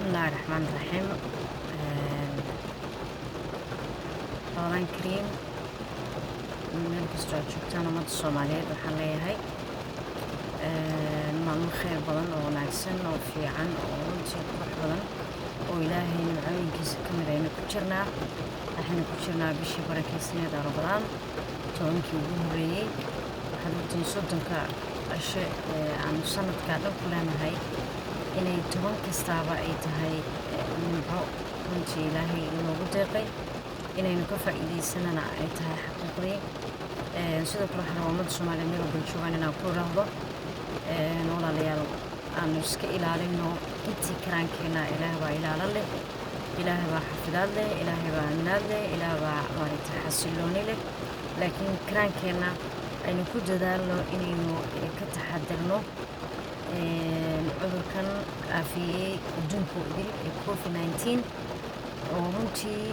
Bismillaahi Raxmaani Raxiim. Ramadaan Kariim meel kastoo aad joogtaan, ummadda Soomaaliyeed. Waxaan leeyahay maalmo khayr badan oo wanaagsan oo fiican oo runtii qurux badan oo Ilaahay nimcooyinkiisa ka mid aynu ku jirnaa. Waxaynu ku jirnaa bishii barakeysaneed ee Ramadaan, 10kii ugu horreeyey. Waxaad ogtihiin 30ka cisho ee aanu sanadkaa dhan ku leenahay inay 10 kastaaba ay tahay nimco runtii Ilaahay inoogu deeqay, inaynu ka faa'iidaysanana ay tahay xaqiiqdii. Sidoo kale waxaan rabaa ummadda Soomaaliyeed meel walba joogaan inaan ku idhaahdo: walaalayaal, aanu iska ilaalino intii karaankeenna. Ilaah baa ilaalo leh, Ilaahay baa xafidaad leh, Ilaahay baa amnaad leh, Ilaah baa maaragtay xasilooni leh, laakiin karaankeenna aynu ku dadaalno inaynu ka taxadirno cudurkan aafeeyey adduunka oo idil ee COVID-19, oo runtii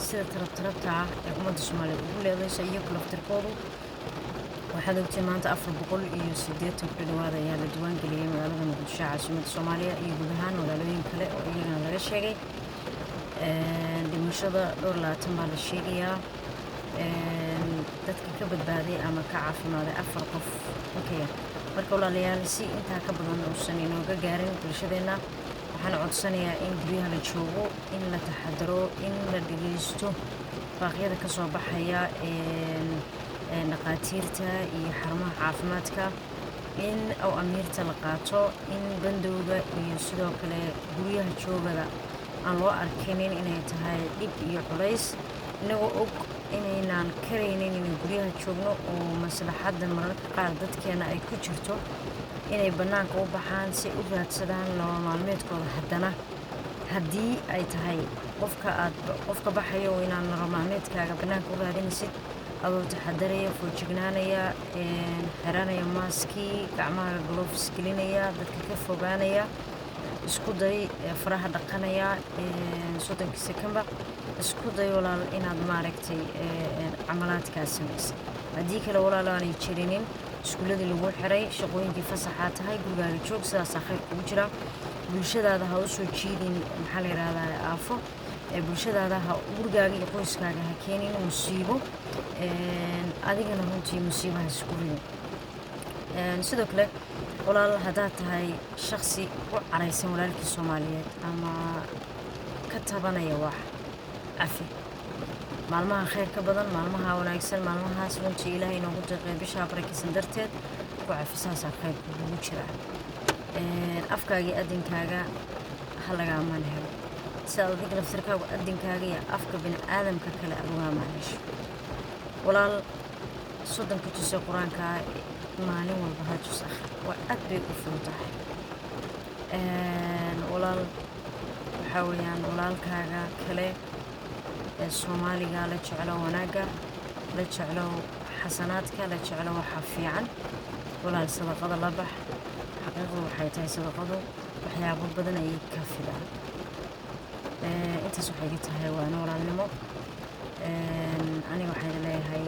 sida tarab tarabta ah ee ummadda Soomaaliyeed ugu leedayso iyagu laftirkoodu. Waxaad ogtiin maanta 480 ku dhawaad ayaa la diiwaangeliyey magaalada Muqdisho, caasimadda Soomaaliya, iyo guud ahaan magaalooyin kale oo iyagana laga sheegay. Dhimashada dhowr labaatan baa la sheegayaa. Dadka ka badbaaday ama ka caafimaaday afar qof ka yar. Marka walaalayaal, si intaa ka badan uusan inooga gaarin bulshadeenna, waxaan codsanayaa in guryaha la joogo, in la taxadaro, in la dhegeysto baaqyada ka soo baxaya dhaqaatiirta iyo xarumaha caafimaadka, in aw amiirta la qaato, in bandowga iyo sidoo kale guryaha joogada aan loo arkinin inay tahay dhib iyo culays, inagoo og inaynaan karaynin inay guryaha joogno oo maslaxadda mararka qaar dadkeena ay ku jirto inay bannaanka u baxaan si ay u raadsadaan nolol maalmeedkooda. Haddana haddii ay tahay qofka aad qofka baxayo inaan nolol maalmeedkaaga bannaanka u raadinaysid, adoo taxadaraya, foojignaanaya, xiranaya maaskii, gacmaha gloves gelinaya, dadka ka fogaanaya, isku day faraha dhaqanaya 30kii sekanba, isku day walaal inaad maaragtay camalaadkaas samaysa. Haddii kale walaal aanay jirinin, iskuuladii lagu xiray, shaqooyinkii fasaxaa tahay, gurigaaga joog, sidaasaa khayr kugu jira. Bulshadaada ha usoo jiidin, maxaa la yidhahdaa, aafo. Bulshadaada ha, gurigaaga iyo qoyskaaga ha keenin musiibo, adigana runtii musiibo ha isku ridin. Sidoo kale walaal, haddaad tahay shaksi u caraysan walaalkii Soomaaliyeed ama ka tabanaya wax, cafi. Maalmaha khayr ka badan, maalmaha wanaagsan, maalmahaas runtii Ilaahay inoogu deeqay bishaa barakaysan darteed ku cafi, saasaa khayr kugu jira. Afkaaga iyo adinkaaga ha laga amaan helo, sidaad adiga laftirkaagu adinkaaga iyo afka bini aadamka kale aad uga amaan hesho. Walaal, 30ka jus ee Qur-aanka maalin walba hal jus akhri, waa aad bay u fudud tahay. Walaal, waxaa weeyaan walaalkaaga kale ee Soomaaliga la jeclo wanaagga, la jeclo xasanaadka, la jeclo waxaa fiican. Walaal, sadaqada la bax. Xaqiiqdu waxay tahay sadaqadu waxyaabo badan ayay ka fidaan. Intaas waxay iga tahay waana walaalnimo. Aniga waxaan leeyahay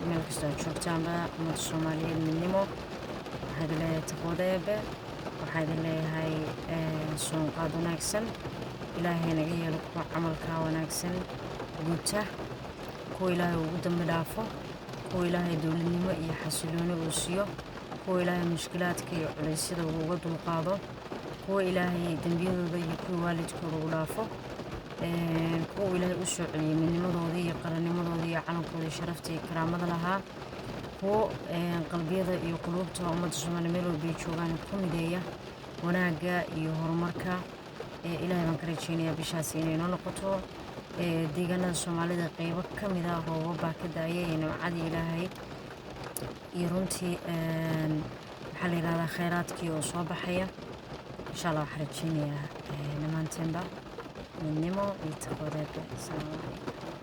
meel kastoo aad joogtaanba, ummadda Soomaaliyeed, midnimo. Waxaan idin leeyahay taqwada Eebe. Waxaan idin leeyahay soonqaad wanaagsan. Ilaahay naga yeelo kuwa camalka wanaagsan guta, kuwa Ilaahay ugu dambi dhaafo, kuwa Ilaahay dowladnimo iyo xasilooni uu siiyo, kuwa Ilaahay mushkilaadka iyo culeysyada uu uga dulqaado, kuwa Ilaahay dembiyadooda iyo kuwa waalidkooda u dhaafo, kuwa Ilaahay u soo celiyey midnimadoodii iyo qarannimadoodii iyo calankoodii sharafta iyo karaamada lahaa, kuwo qalbiyada iyo quluubta ummadda Soomaaliya meel walba ay joogaan ku mideeya wanaagga iyo horumarka. Ilaahay baan ka rajeynayaa bishaasi inay noo noqoto. Deegaanada Soomaalida qeybo ka mid ah roobab baa ka daaya iyo nimcadii Ilaahay iyo runtii maxaa la yidhahdaa, khayraadkii oo soo baxaya. Insha Allah waxaan rajeynayaa dhammaanteenba midnimo iyo taqwadeedba. Asalaamu calaykum.